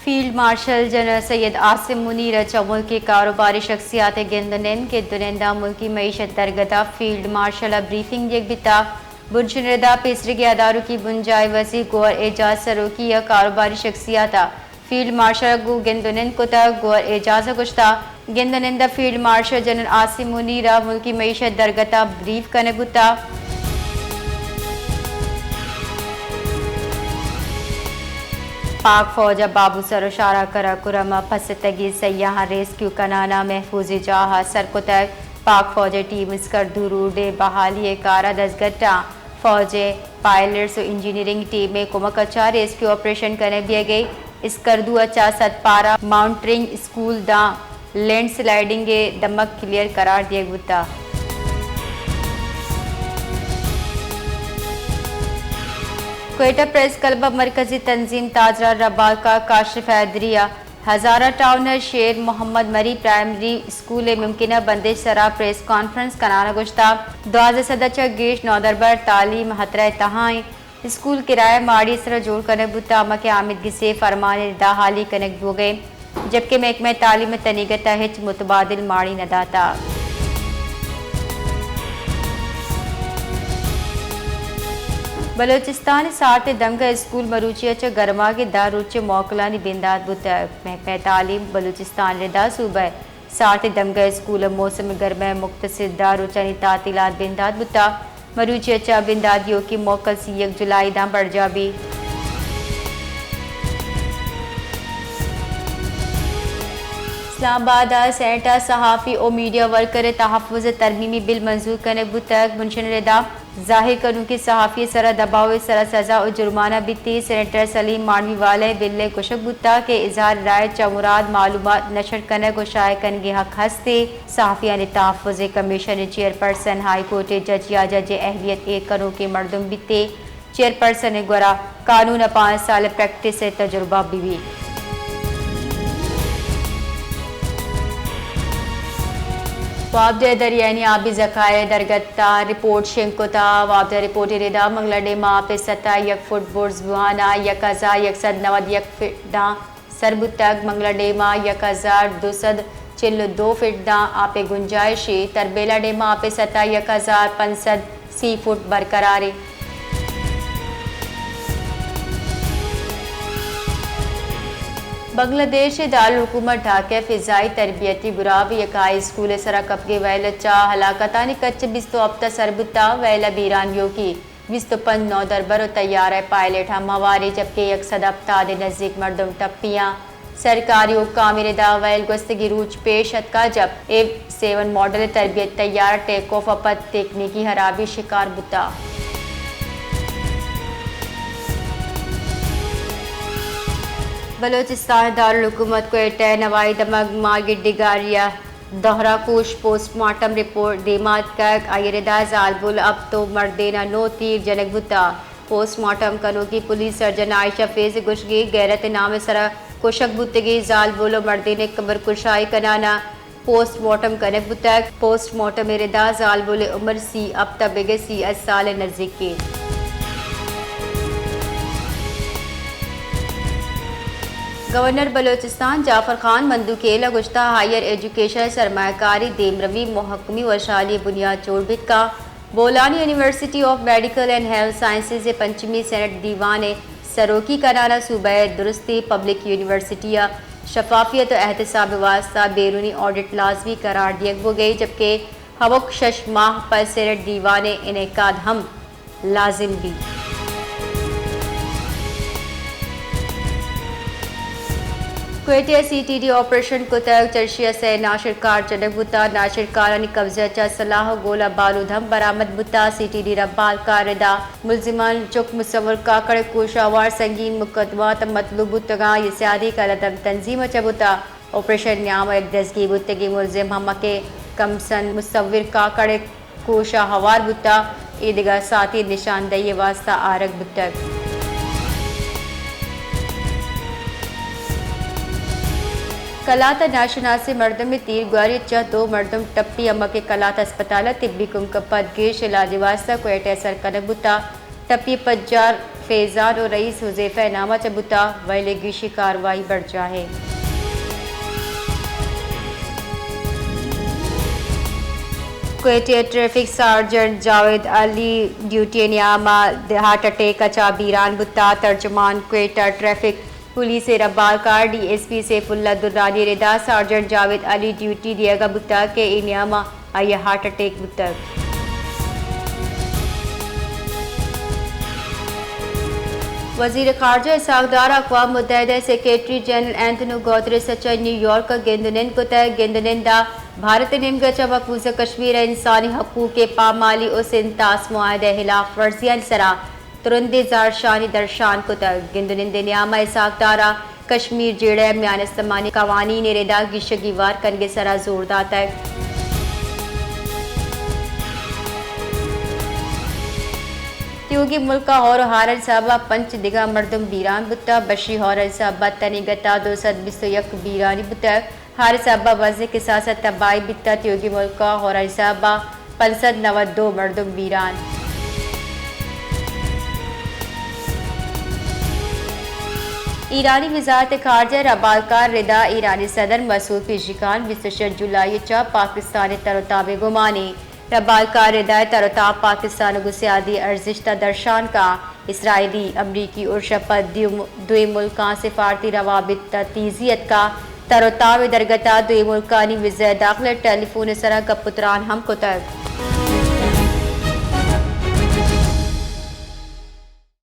Field marshal general Syed عاصم منیر ءَ چہ ملک ءِ کاروباری شخصیات ءِ گند ءُ نند، گند ءُ نند ءَ ملکی معیشت درگت ءَ فیلڈ مارشل ءَ بریفنگ دیگ بیتا۔ بنشن ردا پیسریگیں ادارکی بنجاہی وزیر گوہر اعجاز سروکی ءَ کاروباری شخصیات ءَ فیلڈ مارشل ءَ گوں گند ءُ نند کتگ۔ گوہر اعجاز ءَ گوشتا، گند ءُ نند ءَ فیلڈ مارشل جنرل عاصم منیر ءَ ملکی معیشت درگت ءَ بریف کنگ بوتا۔ پاک فوج ءَ بابو سر ءُ شاہراہ کرا کرم ءَ پسیتگیں سیاہاں ریسکیو کنان ءَ محفوظیں جاہ ءَ سر کتگ۔ پاک فوج ءِ ٹیم اسکردو روڈ ءِ بحالی ءِ کار ءَ دزگٹاں۔ فوج ءِ پائلٹس ءُ انجینئرنگ ٹیم ءِ کمک ءَ چہ ریسکیو آپریشن کنگ بیگ ءَ اسکردو ءَ چہ سد پارہ ماؤنٹرنگ اسکول داں لینڈ سلائیڈنگ ءِ دمگ کلیئر قرار دیگ بوتا۔ کوئٹہ پریس کلب ءِ مرکزی تنظیم تاجدار ربال کا کاشف حیدری ءَ ہزارہ ٹاؤن ءِ شیر محمد مری پرائمری اسکول ءِ ممکنہ بندش سرا پریس کانفرنس کنان ءَ گوشتا، دوازدہ سد ءَ چہ گیش نودربر تعلیم ءِ ہترہ ءِ تہا ایں۔ اسکول کرایہ ماڑی ءِ سرا جوڑ کنگ بوتا، ہما کہ آمیدگس ءِ فرمان ءِ ردا حالی کنگ بوگ ءَ، جبکہ محکمہ تعلیم ءِ تنیگت ءَ ہچ متبادل ماڑی نہ داتا۔ بلوچستان ءِ سارت ءِ دمگ ءَ اسکول مروچی ءَ چہ گرماگ ءِ دہ روچ ءِ موکلانی بندات بوتگ۔ محکمہ تعلیم بلوچستان ءِ ردا صوبہ ءِ سارت ءِ دمگ ءَ اسکول ءِ موسم گرم ءِ مختصر دہ روچانی تعطیلات بندات بوتگ۔ مروچی ءَ چہ بندات ایوکیں موکل سی یک جولائی داں برجاہ بیت۔ اسلام آباد ءِ سینیٹ ءَ صحافی ءُ میڈیا ورکر ءِ تحفظ ءِ ترمیمی بل منظور کنگ بوتگ۔ بنشن ءِ ردا ظاہر کنوکیں صحافی ءِ سرا دباؤ ءِ سرا سزا ءُ جرمانہ بیت۔ سینیٹر سلیم مانڈوی والا ءِ بل ءَ گوشگ بوتگ کہ اظہار رائے چہ مراد معلومات نشر کنگ ءُ شائع کنگ ءِ حق ہست۔ صحافیانی تحفظ ءِ کمیشن ءِ چیئرپرسن ہائی کورٹ ءِ جج یا جج ءِ اہلیت ایر کنوکیں مردم بیت۔ چیئرپرسن ءِ گورا قانون ءِ پانچ سال ءِ پریکٹس ءِ تجربہ بہ بیت۔ وابدہ ءِ دریانی آبی ذخائر ءِ درگت ءَ رپورٹ شنگ کتگ۔ وابدہ ءِ رپورٹ ءِ ردا منگلا ڈیم ءِ آپ ءِ سطح یک فٹ برز بوان ءَ یک ہزار یک سد نود یک فٹ داں سر بوتگ۔ منگلا ڈیم ءَ یک ہزار دو سد چل ءُ دو فٹ داں آپ ءِ گنجائش ءَ، تربیلا ڈیم ءِ آپ ءِ سطح یک ہزار پنچ سد سی فٹ برقرار انت۔ بنگلہ دیش ءِ دارالحکومت ڈھاکہ ءَ فضائی تربیتی گراب ءِ یک ہائی اسکول ءِ سرا کپگیں ویل ءَ چہ ہلاکتانی کچ بیست ءُ ہپت ءَ سر بوتگ۔ ویل ءِ بیران بیوکی بیست ءُ پنچ نودربر ءُ طیارہ ءِ پائلٹ ہم ہوار انت، جبکہ یک سد ہپتاد ءِ نزیک مردم ٹپی آں۔ سرکاری حکام ءِ ردا ویل گوستگیں روچ پیش اتکا، جب اے سیون ماڈل ءِ تربیتی طیارہ ٹیک آف ءَ پد تکنیکی ہرابی شکار بوتا۔ بلوچستان ءِ دارالحکومت کوئٹہ ءِ نوائی دمگ ماگڈی گاری ءِ دہرا کوش پوسٹ مارٹم رپورٹ دیما اتکگ۔ آئی ءِ ردا زالبول ہپت ءُ مردین ءَ نو تیر جنگ بوتگ۔ پوسٹ مارٹم کنوکیں پولیس سرجن عائشہ فیض ءِ گوشگ ءَ غیرت ءِ نام ءِ سرا کشگ بوتگیں زالبول ءُ مردین ءِ قبر کشائی کنان ءَ پوسٹ مارٹم کنگ بوتگ۔ پوسٹ مارٹم ءِ ردا زالبول ءِ عمر سی ہپت ءَ بگر سی ہشت سال ءِ نزیک انت۔ گورنر بلوچستان جعفر خان مندوخیل ءَ گوشتگ، ہائیر ایجوکیشن ءِ سرمایہ کاری دیمروی، مھکمی ءُ وشھالی ءِ بنیاد جوڑ بیت کنت۔ بولان ءَ university of medical and health sciences ءِ پنچمی سینیٹ دیوان ءِ سروکی کنان ءَ صوبہ ءِ درستیں پبلک یونیورسٹی ءَ شفافیت ءُ احتساب ءِ واستہ بیرونی آڈٹ لازمی قرار دیگ بوگ ءَ، جبکہ ہمک شش ماہ پد سینیٹ دیوان ءِ انعقاد ہم لازم بیت۔ کوئٹہ ءَ سی ٹی ڈی آپریشن کتگ، چرشی ءَ سئے ناشرکار جنگ بوتگ، ناشرکارانی قبضہ ءَ چہ سلاہ ءُ گولہ بارود ہم برآمد بوتگ۔ سی ٹی ڈی ربال کار ءِ ردا ملزمان چک مصور کاکڑ ءِ کوش ءَ ہوار سنگین مقدمات ءَ مطلوب بوتگاں، اے سیادی کلدم تنظیم ءَ چہ بوتگ۔ آپریشن ءِ نیام ءَ یک دزگیر بوتگیں ملزم ہما کہ کمسن مصور کاکڑ ءِ کوش ءَ ہوار بوتگ، اے دگہ ساعتی نشاندہی ءِ واستہ آرگ بوتگ۔ کلات ءَ ناشناسیں مردمے تیرگواری ءَ چہ دو مردم ٹپی، ہما کہ کلات ہسپتال ءَ طبی کمک ءَ پد گیش علاج ءِ واستہ کوئٹہ ءَ سر کنگ بوتگ۔ ٹپی ءِ پجار فیضان ءُ رئیس حذیفہ ءِ نام ءَ چہ بوتگ، ویل ءِ گیشیں کاروائی برجاہ اِنت۔ کوئٹہ ءِ ٹریفک سارجنٹ جاوید علی ڈیوٹی ءِ نیام ءَ ہارٹ اٹیک ءَ چہ بیران بوتگ۔ ترجمان کوئٹہ ٹریفک پولیس ءِ ربالکار ڈی ایس پی سیف اللہ درانی ءِ ردا سارجنٹ جاوید علی ڈیوٹی دیگ ءَ بوتگ کہ اے نیام ءَ آئی ءَ ہارٹ اٹیک بوتگ۔ وزیر خارجہ اسحاق ڈار ءَ اقوام متحدہ ءِ سیکرٹری جنرل انتونیو گوتریس ءَ چہ نیویارک ءَ گند ءُ نند کتگ۔ گند ءُ نند ءَ بھارت ءِ نیمگ ءَ چہ مقبوضہ کشمیر ءِ انسانی حقوق ءِ پامالی ءُ سندھ طاس معاہدہ ءِ ہلاف ورزیانی سرا ترندیں زہرشانی درشان کتگ۔ گند ءُ نند ءِ نیام ءَ اسحاق ڈار ءَ کشمیر جیڑہ ءِ میان استمانی قوانین ءِ ردا گیشگی وار کنگ ءِ سرا زور داتگ۔ تیوگیں ملک ءَ ہور ءُ ہارانی سبب ءَ پنچ دگہ مردم بیران بوتگ۔ بشی ہورانی سبب ءَ تنیگت ءَ دو سد بیست ءُ یک بیرانی بوتگ۔ ہار ءِ سبب ءَ بزیں کساس ءَ تباہی بیتگ۔ تیوگیں ملک ءَ ہورانی سبب ءَ پنچ سد نود ءُ دو مردم بیران۔ ایرانی وزارت خارجہ ءِ ربالکار ردا ایرانی صدر مسعود پزشکیان بیست ءُ شش جولائی ءَ چہ پاکستان ءِ تر ءُ تاب ءِ گمان اِنت۔ ربالکار ردا ءِ تر ءُ تاب پاکستان ءَ گوں سیادی ارزشت ءَ درشان کنت۔ اسرائیلی، امریکی ارش ءَ پد دیو-، دوئیں ملکاں سفارتی روابط ءَ تیزی اتکگ۔ تر ءُ تاب ءِ درگت ءَ دوئیں ملکانی وزیر داخلہ ٹیلی فون ءِ سرا گپ ءُ تران ہم کتگ۔